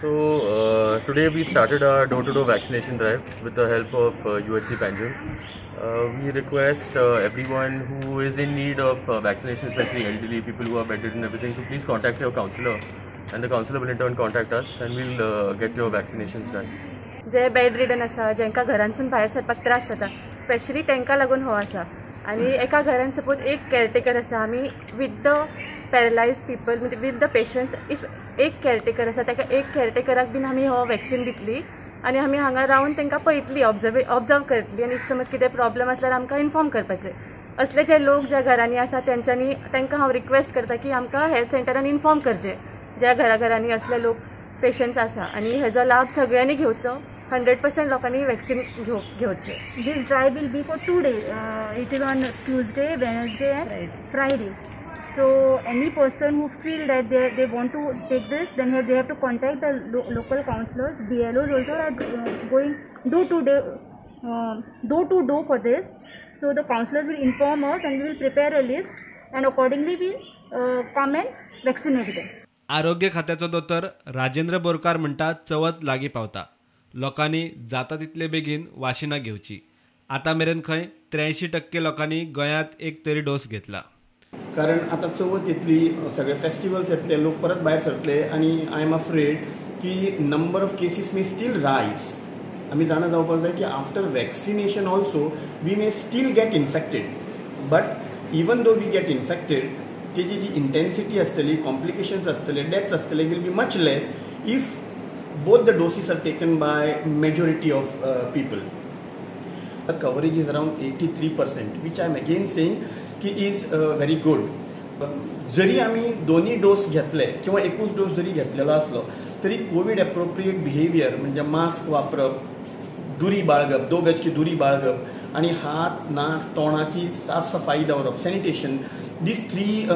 So today we started our door-to-door vaccination drive with the help of UHC Panjim. We request everyone who is in need of vaccination, especially elderly people who are bedridden and everything, to please contact your counselor, and the counselor will in turn contact us and we'll get your vaccinations done. J bedridden आसा, जेंका घरांसून भायर सरपाक त्रास जाता, specially तांकां लागून हो आसा. आनी एका घरान सपोज एक केअरटेकर आसा, आमी विथ the paralyse people म्हणजे विथ the patients if एक केअरटेकर आसा, ताका एक केअरटेकराक बीन आमी हो वॅक्सिन दितली आनी आमी हांगा रावन तांकां पळयतली, ऑब्जर्व करतली आनी समज कितें प्रॉब्लम आसल्यार आमकां इन्फॉर्म करपाचें. असले जे लोक ज्या घरांनी आसा तेंच्यांनी तांकां हांव रिक्वेस्ट करता की आमकां हेल्थ सेंटरान इन्फॉर्म करचें ज्या घराघरांनी असले लोक पेशंट्स आसा, आनी हेजो लाभ सगळ्यांनी घेवचो. 100% लोकांनी वॅक्सिन घेवचें. This drive will be for 2 days. It is on Tuesday, Wednesday and Friday. So any person who feel that they want to take this, then they have to contact the local councillors. BLOs also are going door to door for this. So the councillors will inform us and we will prepare a list and accordingly we come and vaccinate them. आरोग्य खात्याचो दोतोर राजेंद्र बोरकार म्हणटा चवथ लागीं पावता, लोकांनी जाता तितले बेगीन वाशिनां घेवची. आतां मेरेन खंय 83% लोकांनी गोंयांत एक तरी डोस घेतला. कारण आतां चवथ येतली, सगळे फेस्टिवल्स येतले, लोक परत भायर सरतले आनी I am afraid की number of cases may still rise. आमी जाणा जावपाक जाय की after vaccination also we may still get infected, but even though we get infected तेजी जी इंटेन्सिटी आसतली, कॉम्प्लिकेशन्स आसतले, डेथ्स आसतले will be much less if both the doses are taken by majority of people. The coverage is around 83%, which I am again saying ki is very good. जरी आमी दोन्ही dose घेतले किंवा एकूच dose जरी घेतलेलो आसलो तरी कोविड एप्रोप्रिएट बिहेवियर म्हणजे मास्क वापरप, दुरी बाळगप, 2 गज की दुरी बाळगप आनी हात, नाक, तोंडाची साफ सफाई दवरप, sanitation, these 3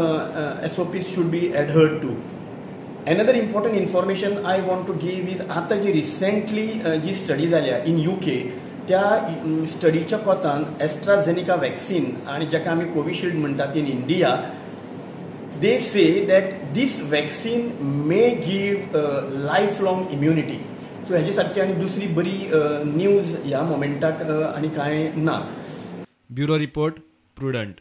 SOPs should be adhered to. Another important information I want to give is आतां जी रिसेंटली जी स्टडी जाल्या इन UK, त्या स्टडीच्या कोतान एस्ट्राझेनिका वॅक्सिन आनी जाका आमी कोविशिल्ड म्हणटात in India, they say that this vaccine may give life long immunity. So हेजे सारकी आनी दुसरी बरी न्यूज ह्या मोमेंटाक आनी कांय ना. Bureau report, Prudent.